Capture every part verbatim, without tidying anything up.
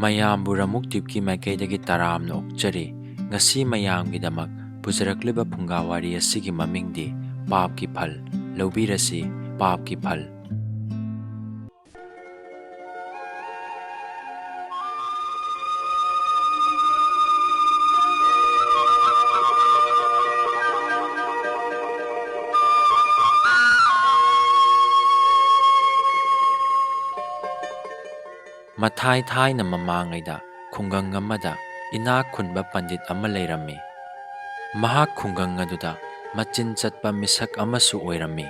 ꯃꯌꯥꯝꯕꯨ ꯔꯃꯨꯛ ꯇꯤꯞꯀꯤ ꯃꯥꯏꯀꯩꯗꯒꯤ ꯇꯔꯥꯝꯅ ꯑꯣꯛꯆꯔꯤ꯫ ꯉꯁꯤ ꯃꯌꯥꯝꯒꯤꯗꯃꯛ ꯄꯨꯖꯔꯛꯂꯤꯕ ꯐꯨꯡꯒꯥ ꯋꯥꯔꯤ ꯑꯁꯤꯒꯤ ꯃꯃꯤꯡꯗꯤ ꯄꯥꯞꯀꯤ ꯐꯜ꯫ ꯂꯧꯕꯤꯔꯁꯤ, ꯄꯥꯞꯀꯤ ꯐꯜ꯫ ꯃꯊꯥꯏ ꯊꯥꯏꯅ ꯃꯃꯥꯡꯉꯩꯗ ꯈꯨꯡꯒꯪ ꯑꯃꯗ ꯏꯅꯥꯛ ꯈꯨꯟꯕ ꯄꯟꯗꯤꯠ ꯑꯃ ꯂꯩꯔꯝꯃꯤ꯫ ꯃꯍꯥꯛ ꯈꯨꯡꯒꯪ ꯑꯗꯨꯗ ꯃꯆꯤꯟ ꯆꯠꯄ ꯃꯤꯁꯛ ꯑꯃꯁꯨ ꯑꯣꯏꯔꯝꯃꯤ꯫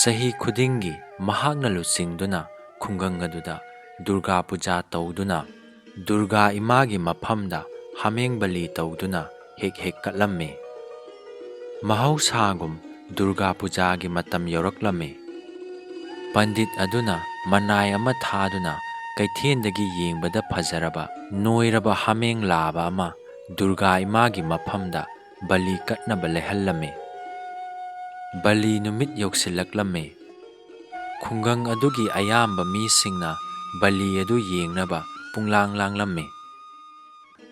ꯆꯍꯤ ꯈꯨꯗꯤꯡꯒꯤ ꯃꯍꯥꯛꯅ ꯂꯨꯆꯤꯡꯗꯨꯅ ꯈꯨꯡꯒꯪ ꯑꯗꯨꯗ ꯗꯨꯔꯒꯥ ꯄꯨꯖꯥ ꯇꯧꯗꯨꯅ, ꯗꯨꯔꯒꯥ ꯏꯃꯥꯒꯤ ꯃꯐꯝꯗ ꯍꯥꯃꯦꯡ ꯕꯂꯤ ꯇꯧꯗꯨꯅ ꯍꯦꯛ ꯍꯦꯛ ꯀꯠꯂꯝꯃꯤ꯫ ꯃꯍꯧꯁꯥꯒꯨꯝ ꯗꯨꯔꯒꯥ ꯄꯨꯖꯥꯒꯤ ꯃꯇꯝ ꯌꯧꯔꯛꯂꯝꯃꯤ꯫ ꯄꯟꯗꯤꯠ ꯑꯗꯨꯅ ꯃꯅꯥꯏ ꯑꯃ ꯊꯥꯗꯨꯅ ꯀꯩꯊꯦꯜꯗꯒꯤ ꯌꯦꯡꯕꯗ ꯐꯖꯔꯕ ꯅꯣꯏꯔꯕ ꯍꯥꯃꯦꯡ ꯂꯥꯕ ꯑꯃ ꯗꯨꯔꯒꯥ ꯏꯃꯥꯒꯤ ꯃꯐꯝꯗ ꯕꯂꯤ ꯀꯠꯅꯕ ꯂꯩꯍꯜꯂꯝꯃꯤ꯫ ꯕꯂꯤ ꯅꯨꯃꯤꯠ ꯌꯧꯁꯤꯜꯂꯛꯂꯝꯃꯤ꯫ ꯈꯨꯡꯒꯪ ꯑꯗꯨꯒꯤ ꯑꯌꯥꯝꯕ ꯃꯤꯁꯤꯡꯅ ꯕꯂꯤ ꯑꯗꯨ ꯌꯦꯡꯅꯕ ꯄꯨꯡꯂꯥꯡ ꯂꯥꯡꯂꯝꯃꯤ꯫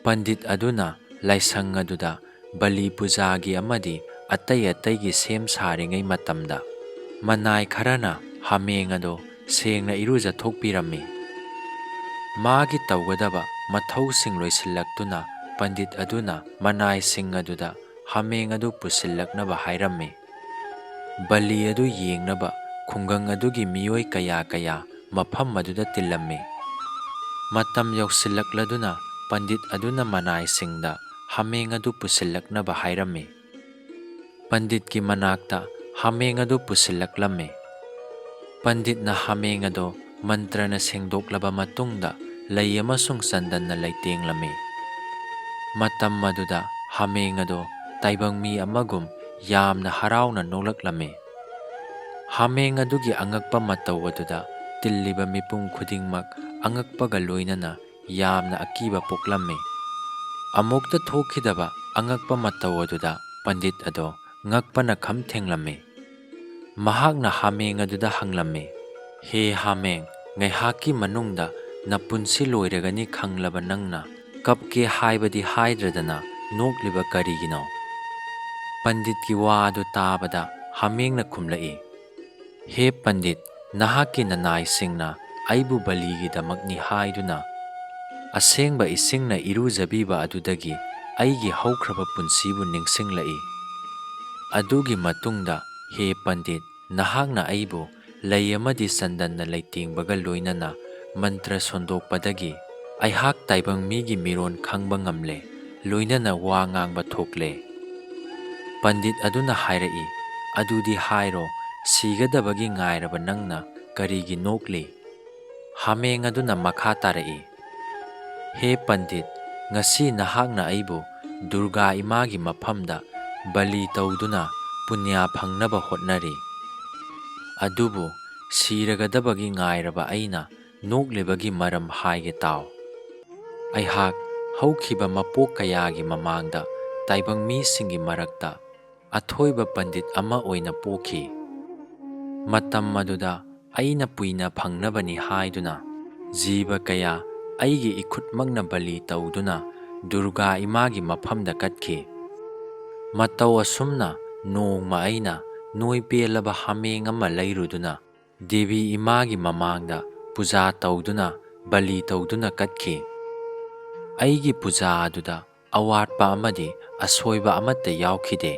ꯄꯟꯗꯤꯠ ꯑꯗꯨꯅ ꯂꯥꯏꯁꯪ ꯑꯗꯨꯗ ꯕꯂꯤ ꯄꯨꯖꯥꯒꯤ ꯑꯃꯗꯤ ꯑꯇꯩ ꯑꯇꯩꯒꯤ ꯁꯦꯝ ꯁꯥꯔꯤꯉꯩ ꯃꯇꯝꯗ, ꯃꯅꯥꯏ ꯈꯔꯅ ꯍꯥꯃꯦꯡ ꯑꯗꯨ ꯁꯦꯡꯅ ꯏꯔꯨꯖꯊꯣꯛꯄꯤꯔꯝꯃꯤ꯫ ꯃꯥꯒꯤ ꯇꯧꯒꯗꯕ ꯃꯊꯧꯁꯤꯡ ꯂꯣꯏꯁꯤꯜꯂꯛꯇꯨꯅ ꯄꯟꯗꯤꯠ ꯑꯗꯨꯅ ꯃꯅꯥꯏꯁꯤꯡ ꯑꯗꯨꯗ ꯍꯥꯃꯦꯡ ꯑꯗꯨ ꯄꯨꯁꯤꯜꯂꯛꯅꯕ ꯍꯥꯏꯔꯝꯃꯤ꯫ ꯕꯂꯤ ꯑꯗꯨ ꯌꯦꯡꯅꯕ ꯈꯨꯡꯒꯪ ꯑꯗꯨꯒꯤ ꯃꯤꯑꯣꯏ ꯀꯌꯥ ꯀꯌꯥ ꯃꯐꯝ ꯑꯗꯨꯗ ꯇꯤꯜꯂꯝꯃꯤ꯫ ꯃꯇꯝ ꯌꯧꯁꯤꯜꯂꯛꯂꯗꯨꯅ ꯄꯟꯗꯤꯠ ꯑꯗꯨꯅ ꯃꯅꯥꯏꯁꯤꯡꯗ ꯍꯥꯃꯦꯡ ꯑꯗꯨ ꯄꯨꯁꯤꯜꯂꯛꯅꯕ ꯍꯥꯏꯔꯝꯃꯤ꯫ ꯄꯟꯗꯤꯠꯀꯤ ꯃꯅꯥꯛꯇ ꯍꯥꯃꯦꯡ ꯑꯗꯨ ꯄꯨꯁꯤꯜꯂꯛꯂꯝꯃꯤ꯫ ꯄꯟꯗꯤꯠꯅ ꯍꯥꯃꯦꯡ ꯑꯗꯨ ꯃꯟꯇ꯭ꯔꯅ ꯁꯦꯡꯗꯣꯛꯂꯕ ꯃꯇꯨꯡꯗ ꯂꯩ ꯑꯃꯁꯨꯡ ꯆꯟꯗꯟꯅ ꯂꯩꯇꯦꯡꯂꯝꯃꯤ꯫ ꯃꯇꯝ ꯑꯗꯨꯗ ꯍꯥꯃꯦꯡ ꯑꯗꯨ ꯇꯥꯏꯕꯪ ꯃꯤ ꯑꯃꯒꯨꯝ ꯌꯥꯝꯅ ꯍꯔꯥꯎꯅ ꯅꯣꯛꯂꯛꯂꯝꯃꯤ꯫ ꯍꯥꯃꯦꯡ ꯑꯗꯨꯒꯤ ꯑꯉꯛꯄ ꯃꯇꯧ ꯑꯗꯨꯗ ꯇꯤꯜꯂꯤꯕ ꯃꯤꯄꯨꯝ ꯈꯨꯗꯤꯡꯃꯛ ꯑꯉꯛꯄꯒ ꯂꯣꯏꯅꯅ ꯌꯥꯝꯅ ꯑꯀꯤꯕ ꯄꯣꯛꯂꯝꯃꯤ꯫ ꯑꯃꯨꯛꯇ ꯊꯣꯛꯈꯤꯗꯕ ꯑꯉꯛꯄ ꯃꯇꯧ ꯑꯗꯨꯗ ꯄꯟꯗꯤꯠ ꯑꯗꯣ ꯉꯛꯄꯅ ꯈꯝ ꯊꯦꯡꯂꯝꯃꯤ꯫ ꯃꯍꯥꯛꯅ ꯍꯥꯃꯦꯡ ꯑꯗꯨꯗ ꯍꯪꯂꯝꯃꯤ, "ꯍꯦ ꯍꯥꯃꯦꯡ, ꯉꯥꯏꯍꯥꯛꯀꯤ ꯃꯅꯨꯡꯗ ꯅꯄꯨꯟꯁꯤ ꯂꯣꯏꯔꯒꯅꯤ ꯈꯪꯂꯕ ꯅꯪꯅ ꯀꯞꯀꯦ ꯍꯥꯏꯕꯗꯤ ꯍꯥꯏꯗ꯭ꯔꯗꯅ ꯅꯣꯛꯂꯤꯕ ꯀꯔꯤꯒꯤꯅꯣ?" ꯄꯟꯗꯤꯠꯀꯤ ꯋꯥ ꯑꯗꯨ ꯇꯥꯕꯗ ꯍꯥꯃꯦꯡꯅ ꯈꯨꯝꯂꯛꯏ, "ꯍꯦ ꯄꯟꯗꯤꯠ, ꯅꯍꯥꯛꯀꯤ ꯅꯅꯥꯏꯁꯤꯡꯅ ꯑꯩꯕꯨ ꯕꯂꯤꯒꯤꯗꯃꯛꯅꯤ ꯍꯥꯏꯗꯨꯅ ꯑꯁꯦꯡꯕ ꯏꯁꯤꯡꯅ ꯏꯔꯨꯖꯕꯤꯕ ꯑꯗꯨꯗꯒꯤ ꯑꯩꯒꯤ ꯍꯧꯈ꯭ꯔꯕ ꯄꯨꯟꯁꯤꯕꯨ ꯅꯤꯡꯁꯤꯡꯂꯛꯏ꯫ ꯑꯗꯨꯒꯤ ꯃꯇꯨꯡꯗ, ꯍꯦ ꯄꯟꯗꯤꯠ, ꯅꯍꯥꯛꯅ ꯑꯩꯕꯨ ꯂꯩ ꯑꯃꯗꯤ ꯆꯟꯗꯟꯅ ꯂꯩꯇꯦꯡꯕꯒ ꯂꯣꯏꯅꯅ ꯃꯟꯇ꯭ꯔ ꯁꯣꯟꯗꯣꯛꯄꯗꯒꯤ ꯑꯩꯍꯥꯛ ꯇꯥꯏꯕꯪ ꯃꯤꯒꯤ ꯃꯤꯔꯣꯟ ꯈꯪꯕ ꯉꯝꯂꯦ, ꯂꯣꯏꯅꯅ ꯋꯥ ꯉꯥꯡꯕ ꯊꯣꯛꯂꯦ꯫" ꯄꯟꯗꯤꯠ ꯑꯗꯨꯅ ꯍꯥꯏꯔꯛꯏ, "ꯑꯗꯨꯗꯤ ꯍꯥꯏꯔꯣ, ꯁꯤꯒꯗꯕꯒꯤ ꯉꯥꯏꯔꯕ ꯅꯪꯅ ꯀꯔꯤꯒꯤ ꯅꯣꯛꯂꯤ?" ꯍꯥꯃꯦꯡ ꯑꯗꯨꯅ ꯃꯈꯥ ꯇꯥꯔꯛꯏ, "ꯍꯦ ꯄꯟꯗꯤꯠ, ꯉꯁꯤ ꯅꯍꯥꯛꯅ ꯑꯩꯕꯨ ꯗꯨꯔꯒꯥ ꯏꯃꯥꯒꯤ ꯃꯐꯝꯗ ꯕꯂꯤ ꯇꯧꯗꯨꯅ ꯄꯨꯅ꯭ꯌꯥ ꯐꯪꯅꯕ ꯍꯣꯠꯅꯔꯤ꯫ ꯑꯗꯨꯕꯨ ꯁꯤꯔꯒꯗꯕꯒꯤ ꯉꯥꯏꯔꯕ ꯑꯩꯅ ꯅꯣꯛꯂꯤꯕꯒꯤ ꯃꯔꯝ ꯍꯥꯏꯒꯦ ꯇꯥꯎ꯫ ꯑꯩꯍꯥꯛ ꯍꯧꯈꯤꯕ ꯃꯄꯣꯛ ꯀꯌꯥꯒꯤ ꯃꯃꯥꯡꯗ ꯇꯥꯏꯕꯪ ꯃꯤꯁꯤꯡꯒꯤ ꯃꯔꯛꯇ ꯑꯊꯣꯏꯕ ꯄꯟꯗꯤꯠ ꯑꯃ ꯑꯣꯏꯅ ꯄꯣꯛꯈꯤ꯫ ꯃꯇꯝ ꯑꯗꯨꯗ ꯑꯩꯅ ꯄꯨꯏꯅ ꯐꯪꯅꯕꯅꯤ ꯍꯥꯏꯗꯨꯅ ꯖꯤꯕ ꯀꯌꯥ ꯑꯩꯒꯤ ꯏꯈꯨꯠꯃꯛꯅ ꯕꯂꯤ ꯇꯧꯗꯨꯅ ꯗꯨꯔꯒꯥ ꯏꯃꯥꯒꯤ ꯃꯐꯝꯗ ꯀꯠꯈꯤ꯫ ꯃꯇꯧ ꯑꯁꯨꯝꯅ ꯅꯣꯡꯃ ꯑꯩꯅ ꯅꯣꯏ ꯄꯦꯜꯂꯕ ꯍꯥꯃꯦꯡ ꯑꯃ ꯂꯩꯔꯨꯗꯨꯅ ꯗꯦꯕꯤ ꯏꯃꯥꯒꯤ ꯃꯃꯥꯡꯗ ꯄꯨꯖꯥ ꯇꯧꯗꯨꯅ ꯕꯂꯤ ꯇꯧꯗꯨꯅ ꯀꯠꯈꯤ꯫ ꯑꯩꯒꯤ ꯄꯨꯖꯥ ꯑꯗꯨꯗ ꯑꯋꯥꯠꯄ ꯑꯃꯗꯤ ꯑꯁꯣꯏꯕ ꯑꯃꯠꯇ ꯌꯥꯎꯈꯤꯗꯦ꯫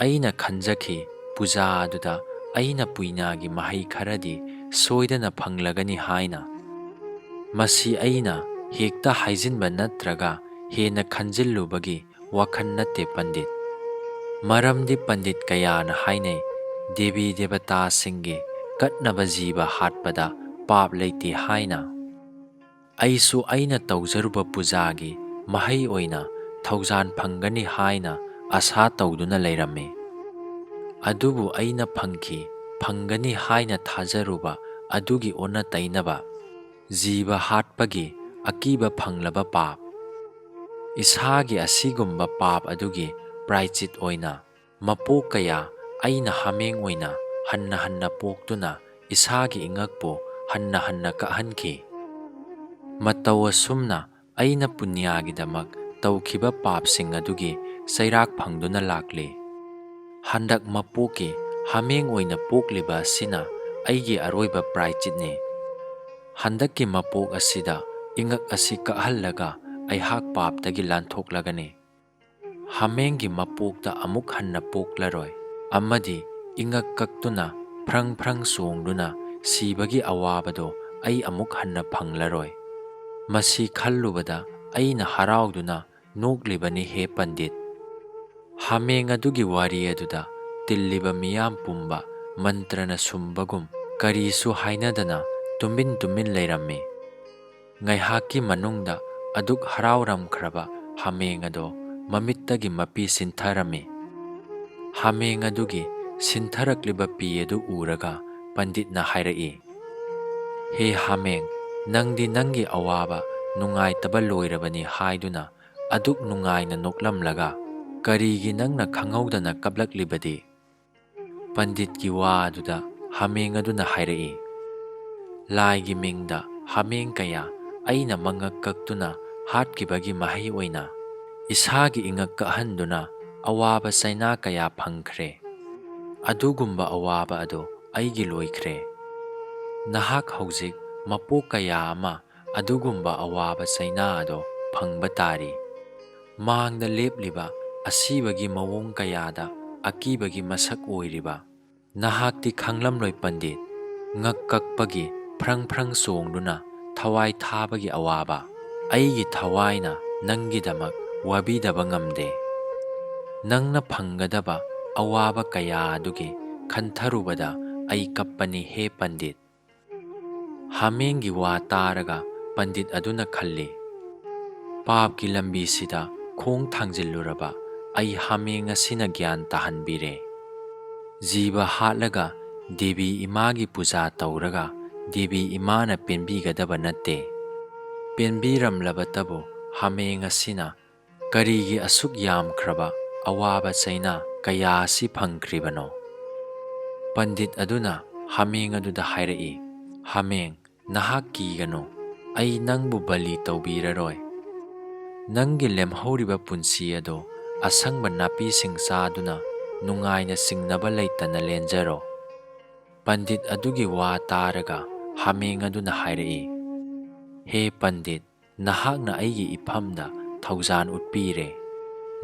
ꯑꯩꯅ ꯈꯟꯖꯈꯤ, ꯄꯨꯖꯥ ꯑꯗꯨꯗ ꯑꯩꯅ ꯄꯨꯏꯅꯥꯒꯤ ꯃꯍꯩ ꯈꯔꯗꯤ ꯁꯣꯏꯗꯅ ꯐꯪꯂꯒꯅꯤ ꯍꯥꯏꯅ꯫ ꯃꯁꯤ ꯑꯩꯅ ꯍꯦꯛꯇ ꯍꯥꯏꯖꯤꯟꯕ ꯅꯠꯇ꯭ꯔꯒ ꯍꯦꯟꯅ ꯈꯟꯖꯤꯜꯂꯨꯕꯒꯤ ꯋꯥꯈꯜ ꯅꯠꯇꯦ ꯄꯟꯗꯤꯠ꯫ ꯃꯔꯝꯗꯤ ꯄꯟꯗꯤꯠ ꯀꯌꯥꯅ ꯍꯥꯏꯅꯩ, ꯗꯦꯕꯤ ꯗꯦꯕꯇꯥꯁꯤꯡꯒꯤ ꯀꯠꯅꯕ ꯖꯤꯕ ꯍꯥꯠꯄꯗ ꯄꯥꯞ ꯂꯩꯇꯦ ꯍꯥꯏꯅ꯫ ꯑꯩꯁꯨ ꯑꯩꯅ ꯇꯧꯖꯔꯨꯕ ꯄꯨꯖꯥꯒꯤ ꯃꯍꯩ ꯑꯣꯏꯅ ꯊꯧꯖꯥꯟ ꯐꯪꯒꯅꯤ ꯍꯥꯏꯅ ꯑꯁꯥ ꯇꯧꯗꯨꯅ ꯂꯩꯔꯝꯃꯤ꯫ ꯑꯗꯨꯕꯨ ꯑꯩꯅ ꯐꯪꯈꯤ, ꯐꯪꯒꯅꯤ ꯍꯥꯏꯅ ꯊꯥꯖꯔꯨꯕ ꯑꯗꯨꯒꯤ ꯑꯣꯟꯅ ꯇꯩꯅꯕ, ꯖꯤꯕ ꯍꯥꯠꯄꯒꯤ ꯑꯀꯤꯕ ꯐꯪꯂꯕ ꯄꯥꯞ꯫ ꯏꯁꯥꯒꯤ ꯑꯁꯤꯒꯨꯝꯕ ꯄꯥꯞ ꯑꯗꯨꯒꯤ ꯄ꯭ꯔꯥꯏꯆꯤꯠ ꯑꯣꯏꯅ ꯃꯄꯣꯛ ꯀꯌꯥ ꯑꯩꯅ ꯍꯥꯃꯦꯡ ꯑꯣꯏꯅ ꯍꯟꯅ ꯍꯟꯅ ꯄꯣꯛꯇꯨꯅ ꯏꯁꯥꯒꯤ ꯏꯉꯛꯄꯨ ꯍꯟꯅ ꯍꯟꯅ ꯀꯛꯍꯟꯈꯤ꯫ ꯃꯇꯧ ꯑꯁꯨꯝꯅ ꯑꯩꯅ ꯄꯨꯅ꯭ꯌꯥꯒꯤꯗꯃꯛ ꯇꯧꯈꯤꯕ ꯄꯥꯞꯁꯤꯡ ꯑꯗꯨꯒꯤ ꯆꯩꯔꯥꯛ ꯐꯪꯗꯨꯅ ꯂꯥꯛꯂꯤ꯫ ꯍꯟꯗꯛ ꯃꯄꯣꯛꯀꯤ ꯍꯥꯃꯦꯡ ꯑꯣꯏꯅ ꯄꯣꯛꯂꯤꯕ ꯑꯁꯤꯅ ꯑꯩꯒꯤ ꯑꯔꯣꯏꯕ ꯄ꯭ꯔꯥꯏꯆꯤꯠꯅꯤ꯫ ꯍꯟꯗꯛꯀꯤ ꯃꯄꯣꯛ ꯑꯁꯤꯗ ꯏꯉꯛ ꯑꯁꯤ ꯀꯛꯍꯜꯂꯒ ꯑꯩꯍꯥꯛ ꯄꯥꯞꯇꯒꯤ ꯂꯥꯟꯊꯣꯛꯂꯒꯅꯤ꯫ ꯍꯥꯃꯦꯡꯒꯤ ꯃꯄꯣꯛꯇ ꯑꯃꯨꯛ ꯍꯟꯅ ꯄꯣꯛꯂꯔꯣꯏ ꯑꯃꯗꯤ ꯏꯉꯛ ꯀꯛꯇꯨꯅ ꯐ꯭ꯔꯪ ꯐ꯭ꯔꯪ ꯆꯣꯡꯗꯨꯅ ꯁꯤꯕꯒꯤ ꯑꯋꯥꯕꯗꯣ ꯑꯩ ꯑꯃꯨꯛ ꯍꯟꯅ ꯐꯪꯂꯔꯣꯏ꯫ ꯃꯁꯤ ꯈꯜꯂꯨꯕꯗ ꯑꯩꯅ ꯍꯔꯥꯎꯗꯨꯅ ꯅꯣꯛꯂꯤꯕꯅꯤ ꯍꯦ ꯄꯟꯗꯤꯠ꯫ ꯍꯥꯃꯦꯡ ꯑꯗꯨꯒꯤ ꯋꯥꯔꯤ ꯑꯗꯨꯗ ꯇꯤꯜꯂꯤꯕ ꯃꯤꯌꯥꯝ ꯄꯨꯝꯕ ꯃꯟꯇ꯭ꯔꯅ ꯁꯨꯝꯕꯒꯨꯝ ꯀꯔꯤꯁꯨ ꯍꯥꯏꯅꯗꯅ ꯇꯨꯃꯤꯟ ꯇꯨꯃꯤꯟ ꯂꯩꯔꯝꯃꯤ꯫ ꯉꯥꯏꯍꯥꯛꯀꯤ ꯃꯅꯨꯡꯗ ꯑꯗꯨꯛ ꯍꯔꯥꯎꯔꯝꯈ꯭ꯔꯕ ꯍꯥꯃꯦꯡ ꯑꯗꯣ ꯃꯃꯤꯠꯇꯒꯤ ꯃꯄꯤ ꯁꯤꯟꯊꯔꯝꯃꯤ꯫ ꯍꯥꯃꯦꯡ ꯑꯗꯨꯒꯤ ꯁꯤꯟꯊꯔꯛꯂꯤꯕ ꯄꯤ ꯑꯗꯨ ꯎꯔꯒ ꯄꯟꯗꯤꯠꯅ ꯍꯥꯏꯔꯛꯏ, "ꯍꯦ ꯍꯥꯃꯦꯡ, ꯅꯪꯗꯤ ꯅꯪꯒꯤ ꯑꯋꯥꯕ ꯅꯨꯡꯉꯥꯏꯇꯕ ꯂꯣꯏꯔꯕꯅꯤ ꯍꯥꯏꯗꯨꯅ ꯑꯗꯨꯛ ꯅꯨꯡꯉꯥꯏꯅ ꯅꯣꯛꯂꯝꯂꯒ ꯀꯔꯤꯒꯤ ꯅꯪꯅ ꯈꯪꯍꯧꯗꯅ ꯀꯞꯂꯛꯂꯤꯕꯗꯤ?" ꯄꯟꯗꯤꯠꯀꯤ ꯋꯥ ꯑꯗꯨꯗ ꯍꯥꯃꯦꯡ ꯑꯗꯨꯅ ꯍꯥꯏꯔꯛꯏ, "ꯂꯥꯏꯒꯤ ꯃꯤꯡꯗ ꯍꯥꯃꯦꯡ ꯀꯌꯥ ꯑꯩꯅ ꯃꯉꯛ ꯀꯛꯇꯨꯅ ꯍꯥꯠꯈꯤꯕꯒꯤ ꯃꯍꯩ ꯑꯣꯏꯅ ꯏꯁꯥꯒꯤ ꯏꯉꯛ ꯀꯛꯍꯟꯗꯨꯅ ꯑꯋꯥꯕ ꯆꯩꯅꯥ ꯀꯌꯥ ꯐꯪꯈ꯭ꯔꯦ꯫ ꯑꯗꯨꯒꯨꯝꯕ ꯑꯋꯥꯕ ꯑꯗꯨ ꯑꯩꯒꯤ ꯂꯣꯏꯈ꯭ꯔꯦ꯫ ꯅꯍꯥꯛ ꯍꯧꯖꯤꯛ ꯃꯄꯣꯛ ꯀꯌꯥ ꯑꯃ ꯑꯗꯨꯒꯨꯝꯕ ꯑꯋꯥꯕ ꯆꯩꯅꯥ ꯑꯗꯣ ꯐꯪꯕ ꯇꯥꯔꯤ꯫ ꯃꯥꯡꯗ ꯂꯦꯞꯂꯤꯕ ꯑꯁꯤꯕꯒꯤ ꯃꯑꯣꯡ ꯀꯌꯥꯗ ꯑꯀꯤꯕꯒꯤ ꯃꯁꯛ ꯑꯣꯏꯔꯤꯕ ꯅꯍꯥꯛꯇꯤ ꯈꯪꯂꯝꯂꯣꯏ ꯄꯟꯗꯤꯠ, ꯉꯛ ꯀꯛꯄꯒꯤ ꯐ꯭ꯔꯪ ꯐ꯭ꯔꯪ ꯆꯣꯡꯗꯨꯅ ꯊꯋꯥꯏ ꯊꯥꯕꯒꯤ ꯑꯋꯥꯕ꯫ ꯑꯩꯒꯤ ꯊꯋꯥꯏꯅ ꯅꯪꯒꯤꯗꯃꯛ ꯋꯥꯕꯤꯗꯕ ꯉꯝꯗꯦ꯫ ꯅꯪꯅ ꯐꯪꯒꯗꯕ ꯑꯋꯥꯕ ꯀꯌꯥ ꯑꯗꯨꯒꯤ ꯈꯟꯊꯔꯨꯕꯗ ꯑꯩ ꯀꯞꯄꯅꯤ ꯍꯦ ꯄꯟꯗꯤꯠ꯫" ꯍꯥꯃꯦꯡꯒꯤ ꯋꯥ ꯇꯥꯔꯒ ꯄꯟꯗꯤꯠ ꯑꯗꯨꯅ ꯈꯜꯂꯤ, "ꯄꯥꯞꯀꯤ ꯂꯝꯕꯤꯁꯤꯗ ꯈꯣꯡ ꯊꯥꯡꯖꯤꯜꯂꯨꯔꯕ ꯑꯩ ꯍꯥꯃꯦꯡ ꯑꯁꯤꯅ ꯒ꯭ꯌꯥꯟ ꯇꯥꯍꯟꯕꯤꯔꯦ꯫ ꯖꯤꯕ ꯍꯥꯠꯂꯒ ꯗꯦꯕꯤ ꯏꯃꯥꯒꯤ ꯄꯨꯖꯥ ꯇꯧꯔꯒ ꯗꯦꯕꯤ ꯏꯃꯥꯅ ꯄꯦꯟꯕꯤꯒꯗꯕ ꯅꯠꯇꯦ꯫ ꯄꯦꯟꯕꯤꯔꯝꯂꯕꯇꯕꯨ ꯍꯥꯃꯦꯡ ꯑꯁꯤꯅ ꯀꯔꯤꯒꯤ ꯑꯁꯨꯛ ꯌꯥꯝꯈ꯭ꯔꯕ ꯑꯋꯥꯕ ꯆꯩꯅꯥ ꯀꯌꯥ ꯑꯁꯤ ꯐꯪꯈ꯭ꯔꯤꯕꯅꯣ?" ꯄꯟꯗꯤꯠ ꯑꯗꯨꯅ ꯍꯥꯃꯦꯡ ꯑꯗꯨꯗ ꯍꯥꯏꯔꯛꯏ, "ꯍꯥꯃꯦꯡ, ꯅꯍꯥꯛ ꯀꯤꯒꯅꯨ꯫ ꯑꯩ ꯅꯪꯕꯨ ꯕꯂꯤ ꯇꯧꯕꯤꯔꯔꯣꯏ꯫ ꯅꯪꯒꯤ ꯂꯦꯝꯍꯧꯔꯤꯕ ꯄꯨꯟꯁꯤ ꯑꯗꯨ ꯑꯁꯪꯕ ꯅꯥꯄꯤꯁꯤꯡ ꯆꯥꯗꯨꯅ ꯅꯨꯡꯉꯥꯏꯅ ꯁꯤꯡꯅꯕ ꯂꯩꯇꯅ ꯂꯦꯟꯖꯔꯣ꯫" ꯄꯟꯗꯤꯠ ꯑꯗꯨꯒꯤ ꯋꯥ ꯇꯥꯔꯒ ꯍꯥꯃꯦꯡ ꯑꯗꯨꯅ ꯍꯥꯏꯔꯛꯏ, "ꯍꯦ ꯄꯟꯗꯤꯠ, ꯅꯍꯥꯛꯅ ꯑꯩꯒꯤ ꯏꯐꯝꯗ ꯊꯧꯖꯥꯟ ꯎꯠꯄꯤꯔꯦ꯫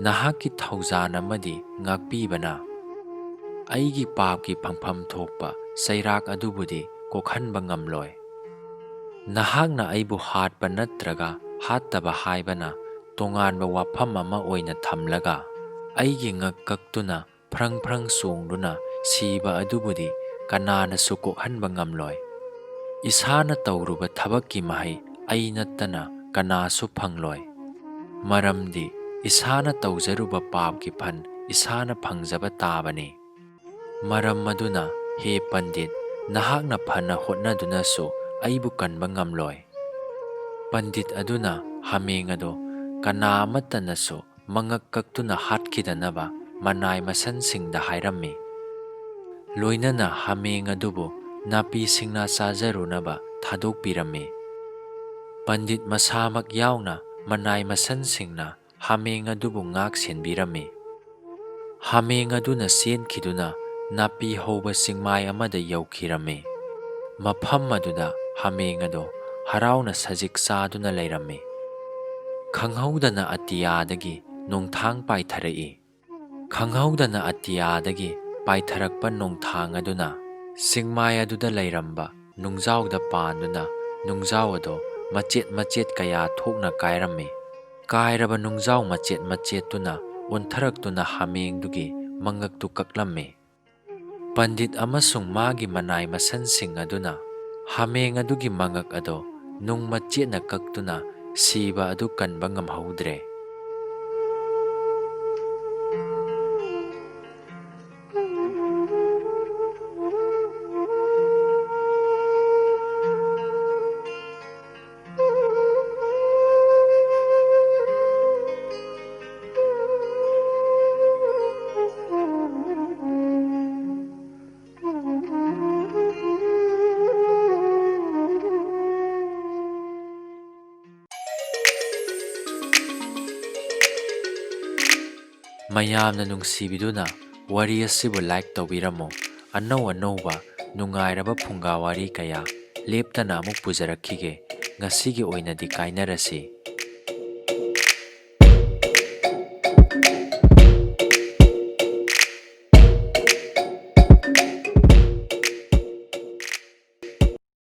ꯅꯍꯥꯛꯀꯤ ꯊꯧꯖꯥꯟ ꯑꯃꯗꯤ ꯉꯥꯛꯄꯤꯕꯅ ꯑꯩꯒꯤ ꯄꯥꯞꯀꯤ ꯐꯪꯐꯝ ꯊꯣꯛꯄ ꯆꯩꯔꯥꯛ ꯑꯗꯨꯕꯨꯗꯤ ꯀꯣꯛꯍꯟꯕ ꯉꯝꯂꯣꯏ꯫ ꯅꯍꯥꯛꯅ ꯑꯩꯕꯨ ꯍꯥꯠꯄ ꯅꯠꯇ꯭ꯔꯒ ꯍꯥꯠꯇꯕ ꯍꯥꯏꯕꯅ ꯇꯣꯉꯥꯟꯕ ꯋꯥꯐꯝ ꯑꯃ ꯑꯣꯏꯅ ꯊꯝꯂꯒ ꯑꯩꯒꯤ ꯉꯛ ꯀꯛꯇꯨꯅ ꯐ꯭ꯔꯪ ꯐ꯭ꯔꯪ ꯆꯣꯡꯗꯨꯅ ꯁꯤꯕ ꯑꯗꯨꯕꯨꯗꯤ ꯀꯅꯥꯅꯁꯨ ꯀꯣꯛꯍꯟꯕ ꯉꯝꯂꯣꯏ꯫ ꯏꯁꯥꯅ ꯇꯧꯔꯨꯕ ꯊꯕꯛꯀꯤ ꯃꯍꯩ ꯑꯩ ꯅꯠꯇꯅ ꯀꯅꯥꯁꯨ ꯐꯪꯂꯣꯏ꯫ ꯃꯔꯝꯗꯤ ꯏꯁꯥꯅ ꯇꯧꯖꯔꯨꯕ ꯄꯥꯞꯀꯤ ꯐꯟ ꯏꯁꯥꯅ ꯐꯪꯖꯕ ꯇꯥꯕꯅꯤ꯫ ꯃꯔꯝ ꯑꯗꯨꯅ, ꯍꯦ ꯄꯟꯗꯤꯠ, ꯅꯍꯥꯛꯅ ꯐꯅ ꯍꯣꯠꯅꯗꯨꯅꯁꯨ ꯑꯩꯕꯨ ꯀꯟꯕ ꯉꯝꯂꯣꯏ꯫" ꯄꯟꯗꯤꯠ ꯑꯗꯨꯅ ꯍꯥꯃꯦꯡ ꯑꯗꯨ ꯀꯅꯥ ꯑꯃꯠꯇꯅꯁꯨ ꯃꯉꯛ ꯀꯛꯇꯨꯅ ꯍꯥꯠꯈꯤꯗꯅꯕ ꯃꯅꯥꯏ ꯃꯁꯟꯁꯤꯡꯗ ꯍꯥꯏꯔꯝꯃꯤ꯫ ꯂꯣꯏꯅꯅ ꯍꯥꯃꯦꯡ ꯑꯗꯨꯕꯨ ꯅꯥꯄꯤ ꯁꯤꯡꯅꯥ ꯆꯥꯖꯔꯨꯅꯕ ꯊꯥꯗꯣꯛꯄꯤꯔꯝꯃꯤ꯫ ꯄꯟꯗꯤꯠ ꯃꯁꯥꯃꯛ ꯌꯥꯎꯅ ꯃꯅꯥꯏ ꯃꯁꯟꯁꯤꯡꯅ ꯍꯥꯃꯦꯡ ꯑꯗꯨꯕꯨ ꯉꯥꯛ ꯁꯦꯟꯕꯤꯔꯝꯃꯤ꯫ ꯍꯥꯃꯦꯡ ꯑꯗꯨꯅ ꯆꯦꯟꯈꯤꯗꯨꯅ ꯅꯥꯄꯤ ꯍꯧꯕ ꯆꯤꯡꯃꯥꯏ ꯑꯃꯗ ꯌꯧꯈꯤꯔꯝꯃꯤ꯫ ꯃꯐꯝ ꯑꯗꯨꯗ ꯍꯥꯃꯦꯡ ꯑꯗꯨ ꯍꯔꯥꯎꯅ ꯁꯖꯤꯛ ꯆꯥꯗꯨꯅ ꯂꯩꯔꯝꯃꯤ꯫ ꯈꯪꯍꯧꯗꯅ ꯑꯇꯤꯌꯥꯗꯒꯤ ꯅꯣꯡꯊꯥꯡ ꯄꯥꯏꯊꯔꯛꯏ꯫ ꯈꯪꯍꯧꯗꯅ ꯑꯇꯤꯌꯥꯗꯒꯤ ꯄꯥꯏꯊꯔꯛꯄ ꯅꯣꯡꯊꯥꯡ ꯑꯗꯨꯅ ꯆꯤꯡꯃꯥꯏ ꯑꯗꯨꯗ ꯂꯩꯔꯝꯕ ꯅꯨꯡꯖꯥꯎꯗ ꯄꯥꯟꯗꯨꯅ ꯅꯨꯡꯖꯥꯎ ꯑꯗꯨ ꯃꯆꯦꯠ ꯃꯆꯦꯠ ꯀꯌꯥ ꯊꯣꯛꯅ ꯀꯥꯏꯔꯝꯃꯤ꯫ ꯀꯥꯏꯔꯕ ꯅꯨꯡꯖꯥꯎ ꯃꯆꯦꯠ ꯃꯆꯦꯠꯇꯨꯅ ꯑꯣꯟꯊꯔꯛꯇꯨꯅ ꯍꯥꯃꯦꯡꯗꯨꯒꯤ ꯃꯉꯛꯇꯨ ꯀꯛꯂꯝꯃꯤ꯫ ꯄꯟꯗꯤꯠ ꯑꯃꯁꯨꯡ ꯃꯥꯒꯤ ꯃꯅꯥꯏ ꯃꯁꯟꯁꯤꯡ ꯑꯗꯨꯅ ꯍꯥꯃꯦꯡ ꯑꯗꯨꯒꯤ ꯃꯉꯛ ꯑꯗꯨ ꯅꯨꯡ ꯃꯆꯦꯠꯅ ꯀꯛꯇꯨꯅ ꯁꯤꯕ ꯑꯗꯨ ꯀꯟꯕ ꯉꯝꯍꯧꯗ꯭ꯔꯦ꯫ ꯃꯌꯥꯝꯅ ꯅꯨꯡꯁꯤꯕꯤꯗꯨꯅ ꯋꯥꯔꯤ ꯑꯁꯤꯕꯨ like ꯇꯧꯕꯤꯔꯝꯃꯨ꯫ ꯑꯅꯧ ꯑꯅꯧꯕ ꯅꯨꯡꯉꯥꯏꯔꯕ ꯐꯨꯡꯒꯥ ꯋꯥꯔꯤ ꯀꯌꯥ ꯂꯦꯞꯇꯅ ꯑꯃꯨꯛ ꯄꯨꯖꯔꯛꯈꯤꯒꯦ꯫ ꯉꯁꯤꯒꯤ ꯑꯣꯏꯅꯗꯤ ꯀꯥꯏꯅꯔꯁꯤ꯫